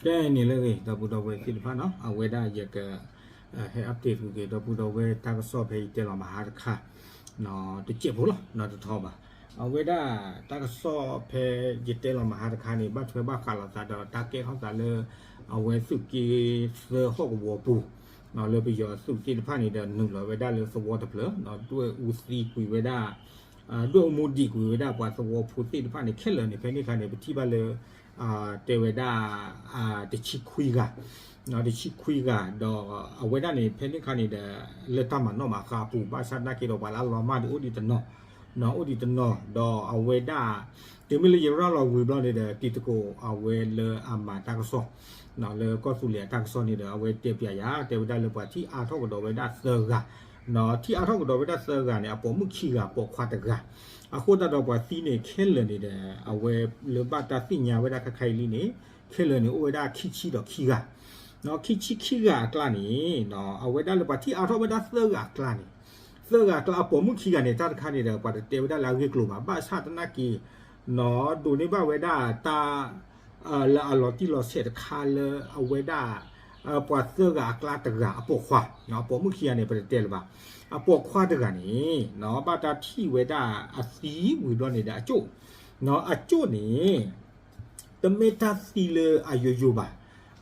ကဲန့ၣ်လၢအဂ့ၤ ဒီပုၢ်ဒီဝဲၢ်သ့ၣ်တဖၣ်နီၤ, အဝဲဒၣ်ယက ဟဲ update က့ၤ ဒီပုၢ်ဒီဝဲၢ်တၢ်ကစီၣ်ဖဲယတဲလီၤမဟါတခါ တစဲးဖိလီၤ နီတထီဘၣ်. အဝဲဒၣ်တၢ်ကစီၣ်ဖဲယတဲလီၤမဟါတခါန့ၣ် ဘၣ်ထွဲဘၣ်ဃးလိာ်သးဒီးတၢ်ကဲထီၣ်သးလၢ အဝဲသုးက့သၢဟီၣ်ကဝီၤပူၤ လၢပယီၤသုးသ့ၣ်တဖၣ်န့ၣ်ဒီးနုာ်လီၤဝဲဒၣ်လၢသဝီတဖျၢၣ် ဒွဲၣ်အူသံကွံာ်ဝဲဒၣ် ဒွဲၣ်အူမူဒံးကွံာ်ဝဲဒၣ်ပှၤသဝီဖိသ့ၣ်တဖၣ်န့ၣ် ခဲလၢာ်န့ၣ် ဖဲန့ၣ်အခါန့ၣ် ပထံၣ်ဘၣ်လၢ တဲဝဲဒၣ် တဆံခွံဂၤ တဆံခွံဂၤ ဒီးအဝဲဒၣ်န့ၣ် ဖဲန့ၣ်အခါန့ၣ်ဒီး လၢတၢ်မၤနီၣ်မၤဃါအပူၤ ဘၣ်ဆၣ်သနာ်က့ဒီးပှၤလၢအလီၤမၢ်ဒီးအိၣ်ဒံးတနီၤ အိၣ်ဒံးတနီၤ ဒီးအဝဲဒၣ် တုၤမ့ၢ်လၢယရၤလီၤဝံၤဘျီန့ၣ်ဒီး တံၤသကိးအဝဲလၢအမၤတၢ်ကစီၣ် လၢကီၢ်သူလ့ၤအတၢ်ကစီၣ်န့ၣ်ဒီး အဝဲတဲပျးယၤ တဲဝဲဒၣ်လၢပှၤထံၣ်အါထီၣ်ကဒီးဝဲဒၣ်သၢဂၤ ထံၣ်အါထီၣ်ကဒီးဝဲဒၣ်သၢဂၤန့ၣ် အပိာ်မုၣ်ခံဂၤ ပိာ်ခွါတဂၤ အဃိသတးဒီးပှၤသံန့ၣ် ခဲလၢာ်န့ၣ်ဒီး အဝဲလၢဘၣ်တၢ်သ့ၣ်ညါဝဲဒၣ်ခါခါအံၤလံန့ၣ် ခဲလၢာ်န့ၣ်အိၣ်ဝဲဒၣ်ခံဆံဒီးခံဂၤ ခံဆံခံဂၤအကျါန့ၣ် အဝဲဒၣ်လၢပှၤထံၣ်အါထီၣ်ဝဲဒၣ်သၢဂၤအကျါန့ၣ် သၢဂၤအကျါအပိာ်မုၣ်ခံဂၤန့ၣ် တၢ်တခါန့ၣ်ဒီး ပှၤတတဲဝဲဒၣ်လၢအဂ့ၢ်ကျိၤဘၣ် ဘၣ်ဆၣ်သနာ်က့ ဒိးန့ၢ်ဘၣ်ဝဲဒၣ်တၢ် လၢအလီၤတံၢ်လီၤဆဲးတခါလၢအဝဲဒၣ် ပှၤသၢဂၤအကျါတဂၤအပိာ်ခွါ အပိာ်မုၣ်ခံဂၤန့ၣ် ပတတဲလၢၤဘၣ် အပိာ်ခွါတဂၤန့ၣ် ဘၣ်တၢ်ထံၣ်ဝဲဒၣ်အသံဝံၤဘျီန့ၣ်ဒီးအကၠိၣ် အကၠိၣ်န့ၣ် တမ့ၢ်တၢ်သံလၢအယိယိဘၣ်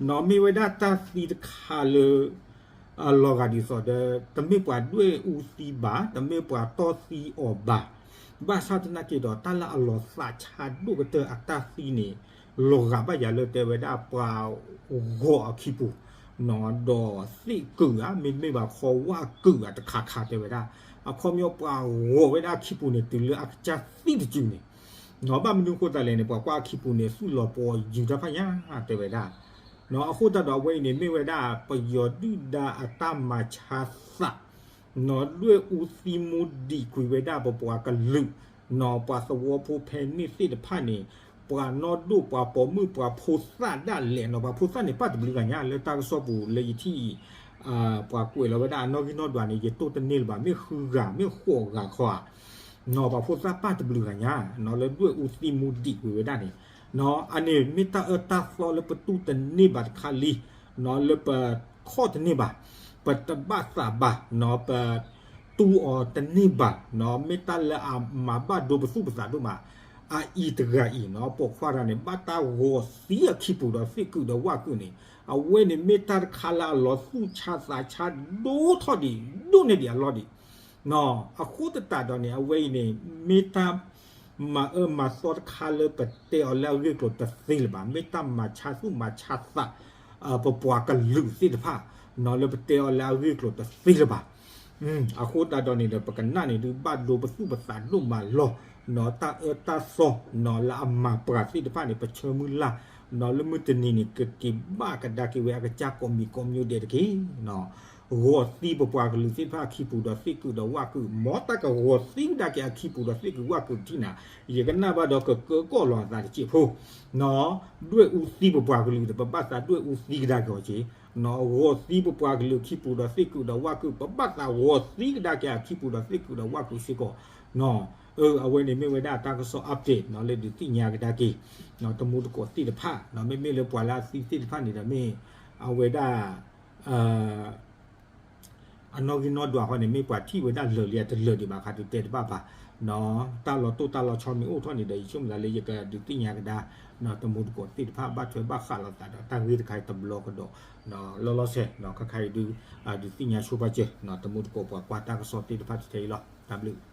မ့ၢ်ဝဲဒၣ်တၢ်သံတခါလၢ လီၤဂာ်ဒ်သိးဒီး တမ့ၢ်ပှၤဒွဲၣ်အူသံဘၣ် တမ့ၢ်ပှၤတီၢ်သံအီၤဘၣ် ဘၣ်ဆၣ်သနာ်က့ဒီး တၢ်လၢအလီၤသးဆါဒိၣ်ကတၢၢ်အတၢ်သံန့ၣ် လီၤဂာ်ဘၣ်ယၤလၢတဲဝဲဒၣ်ပှၤဂီၤအခံပူၤ ဒီးသ့ၣ်ကုာ်ဧါ မ့တမ့ၢ်ဘၣ်ခီဝၣ်ကုာ်ဧါတခါခါတဲဝဲဒၣ် အခီပညီပှၤဂီၤဝဲဒၣ်အခံပူၤန့ၣ် တုၤလၢအကစၢ်သံတစုန့ၣ် ဘၣ်မနုၤအဃိသတးလဲၣ်န့ၣ် ပှၤကွၢ်အခံပူၤန့ၣ် သူၣ်လီၤပီၤယုာ်တၢ်ဖးညါ တဲဝဲဒၣ် အဃိသတးဒီးအဝဲအံၤန့ၣ် မ့ၢ်ဝဲဒၣ်ပယီၤဒုၣ်ဒါအတၢ်မၤဆါသး ဒွဲၣ်အူသံမူဒံးကွံာ်ဝဲဒၣ်ပပှၤကလုာ် ပှၤသဝီဖိဖဲန့ၣ်သ့ၣ်တဖၣ်န့ၣ် ပှၤနီၢ်ဒိၣ်ပှၤပိာ်မုၣ်ပှၤဖိသၣ်ဒၣ်လဲာ်နီၤ ပှၤဖိသၣ်န့ၣ်ပၣ်တဘျုးဂၤညါ လၢတၢ်ကစီၣ်ပူၤလၢယထံၣ် ပှၤကွဲးလီၤဝဲဒၣ်အနီၣ်ဂံၢ်နီၣ်ဒွးန့ၣ် ယတိၢ်တန့ၢ်လၢၤဘၣ် မ့ၢ်ဃုဂၤ မ့ၢ်ဃိးဂၤခီဧါ နီၤ ပှၤဖိသၣ်ပၣ်တဘျုးဂၤညါ နီၤ လၢဒွဲၣ်အူသံမူဒံးကွံာ်ဝဲဒၣ်န့ၣ် နီၤ အန့ၣ်မ့ၢ်တၢ်အၢတၢ်သီလၢပတူၢ်တန့ၢ်ဘၣ်တခါလံ နီၤ လၢပခီၣ်တန့ၢ်ဘၣ် ပတဘၣ်သးဘၣ် နီၤ ပတူၢ်အီၤတန့ၢ်ဘၣ် နီၤ မ့ၢ်တၢ်လၢအမၤဘၣ်ဒိပသူၣ်ပသးဒိၣ်မး အအံၤတဂၤအံၤ နီၤ ပိာ်ခွါတဂၤန့ၣ် ဘၣ်တၢ်ဂီၤသံအခံပူၤဒီးသ့ၣ်ကုာ်ဒီးဝၣ်ကုာ်န့ၣ် အဝဲန့ၣ်မ့ၢ်တၢ်တခါလၢအလီၤသူၣ်ဆါသးဆါဒိၣ်ထီၣ်ဒံး ဒိၣ်န့ၢ်ဒံးအလီၢ်ဒံး အဃိသတးဒီးန့ၣ် အဝဲအံၤန့ၣ် မ့ၢ်တၢ်မၤအၢမၤသီတခါလၢပတဲအီၤလၢအဂ့ၢ်ကျိၤတသ့လၢၤဘၣ် မ့ၢ်တၢ်မၤဆါသူၣ်မၤဆါသး ပပှၤကလုာ်သ့ၣ်တဖၣ် နီၤ လၢပတဲအီၤလၢအဂ့ၢ်ကျိၤတသ့လၢၤဘၣ် အဃိသတးဒီးန့ၣ်ဒီး ပကနၣ်န့ၣ်ဒုးဘၣ်ဒိပသူၣ်ပသးဒိၣ်မးလီၤ နီၤ တၢ်အၢတၢ်သီ နီၤ လၢအမၤပှၤသ့ၣ်တဖၣ်န့ၣ် ပဆၢမုၢ်လၢ် နီၤ လၢမုၢ်တနံၤန့ၣ် ကက့ၤဘၣ်ကဒါက့ၤဝဲအကစၢ်ကိးမံၤကိးမျိုးဒဲးတက့ၢ် နီၤ ဂီၤသံပပှၤကလုာ်သ့ၣ်တဖၣ်အခံပူၤဒီးသ့ၣ်ကုာ်ဒီးဝၣ်ကုာ် မ်တၢ်ကဂီၤသံကဒါက့ၤအခံပူၤဒီးသ့ၣ်ကုာ်ဝၣ်ကုာ်တထံၣ်နၤ ယကနၣ်ဘၣ်ဒီးကကၢကီၢ်လီၤအသးတစဲးဖိ နီၤ ဒွဲၣ်အူသံပပှၤကလုာ်ဒီး ပဘၣ်သးဒွဲၣ်အူသံကဒါက့ၤအီၤက့ၤ နီၤ ဂီၤသံပပှၤကလုာ်ခံပူၤဒီးသ့ၣ်ကုာ်ဒီးဝၣ်ကုာ် ပဘၣ်သးဂီၤသံကဒါက့ၤအခံပူၤဒီးသ့ၣ်ကုာ်ဒီးဝၣ်ကုာ်စ့ၢ်ကီး နီၤ အဝဲန့ၣ်မ့ၢ်ဝဲဒၣ်တၢ်ကစီၣ် update နီၤ လၢဒုးသ့ၣ်ညါကဒါက့ၤ နီၤ တမူတကိးသ့ၣ်တဖၣ် နီၤ မ့မ့ၢ်လၢပှၤလၢအသံသ့ၣ်တဖၣ်န့ၣ်ဒီးမ့ၢ် အဝဲဒၣ် အနီၣ်ဂံၢ်နီၣ်ဒွးဃီန့ၣ် မ့ၢ်ပှၤထံၣ်ဝဲဒၣ်လၢာ်လံတလၢာ်ဒံးဘၣ်ခါဒုးတဲတဘၣ်ဘၣ် နီၤ တၢ်လီၤတိၢ်တၢ်လီၤဆီမ့ၢ်အိၣ်ထီၣ်န့ၣ်ဒီး ယဆိကမိၣ်သးလၢယကဒုးသ့ၣ်ညါကဒါ နီၤ တမူတကိးသ့ၣ်တဖၣ် ဘၣ်ထွဲဘၣ်ဃးလိာ်သးဒီးတၢ်ဂ့ၢ်တခါအံၤတဘျီကဒီး နီၤ လီၤလီၤဆဲး နီၤ ခါခါအံၤဒုး ဒုးသ့ၣ်ညါဆိပာ်စၢၤ နီၤ တမူတကိးပှၤကွၢ်တၢ်ကစီၣ်သ့ၣ်တဖၣ်ထဲအံၤလီၤ တၢ်ဘျုး